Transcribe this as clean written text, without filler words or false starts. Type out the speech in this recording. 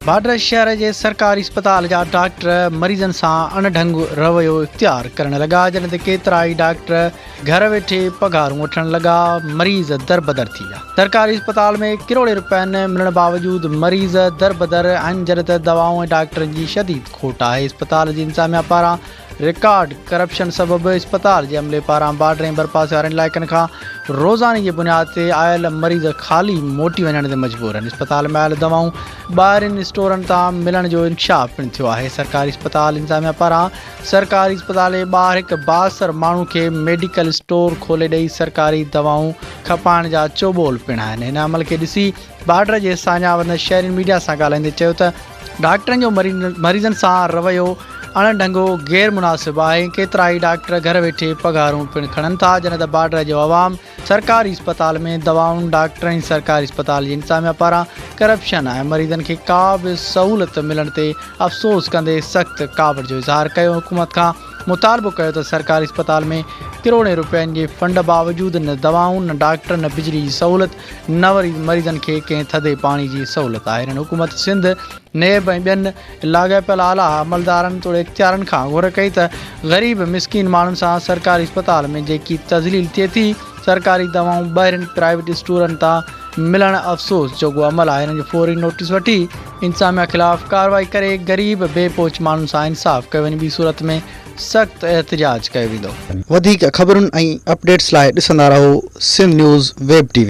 Border شهر جي سرڪاري اسپتال جا ڊاڪٽر مريضن سان اڻ ڍنگ رويو اختيار ڪرڻ لڳا جڏهن ته ڪيترائي ڊاڪٽر گهر ويٺي پگهارون وٺڻ لڳا مريض دربدر ٿي ويا سرڪاري اسپتال ۾ ڪروڙين رپين ملڻ باوجود مريض دربدر آهن جڏهن ته دوائون ۽ ڊاڪٽرن جي شديد کوٽ آهي اسپتال جي انتظاميا پاران رڪارڊ ڪرپشن سبب اسپتال جي عملي پاران بارڊر ۽ ڀرپاسي وارن علائقن کان روزاني جي بنياد تي آيل مريض خالي موٽي وڃڻ تي مجبور آهن اسپتال ۾ آيل دوائون ٻاهرين اسٽورن تان ملڻ جو انڪشاف پڻ ٿيو آهي سرڪاري اسپتال انتظاميا پاران سرڪاري اسپتال جي ٻاهر هڪ بااثر ماڻهو کي ميڊيڪل اسٽور کولي ڏئي سرڪاري دوائون کپائڻ جا چوٻول پڻ آهن هن عمل کي ڏسي بارڊر جي ساڃاهه وند شهرين ميڊيا سان ڳالهائيندي چيو ته ڊاڪٽرن جو مريضن سان رويو اڻ ڍنگو غير مناسب آهي ڪيترائي ڊاڪٽر گهر ويٺي پگهارون پڻ کڻن ٿا جڏهن ته بارڊر جو عوام سرڪاري اسپتال ۾ دوائن ڊاڪٽرن ۽ سرڪاري اسپتال جي انتظاميا پاران ڪرپشن ۽ مريضن کي ڪا به سهولت ملڻ تي افسوس ڪندي سخت ڪاوڙ جو اظهار ڪيو حڪومت کان مطالبو ڪيو ته سرڪاري اسپتال ۾ ڪروڙين روپين جي فنڊ باوجود نه دوائون نه ڊاڪٽر نه بجلي جي سهولت نه وري مريضن کي ڪنهن ٿڌي پاڻي جي سهولت آهي. هنن حڪومت سنڌ، نيب ۽ ٻين لاڳاپيل اعليٰ عملدارن توڙي اختيارن کان گهر ڪئي ته غريب مسڪين ماڻهن سان سرڪاري اسپتال ۾ جيڪي تذليل ٿئي ٿي سرڪاري دوائون ٻاهرين پرائيويٽ اسٽورن تان ملڻ افسوس جوڳو عمل آهي هنن جو فوري نوٽيس وٺي انتظاميا خلاف ڪارروائي ڪري غريب بي پهچ ماڻهن سان انصاف ڪيو وڃي ٻي صورت ۾ سخت احتجاج ڪيو ويندو. وڌيڪ خبرن ۽ اپڊيٽس لاء ڏسندا رهو Sindh news web T V.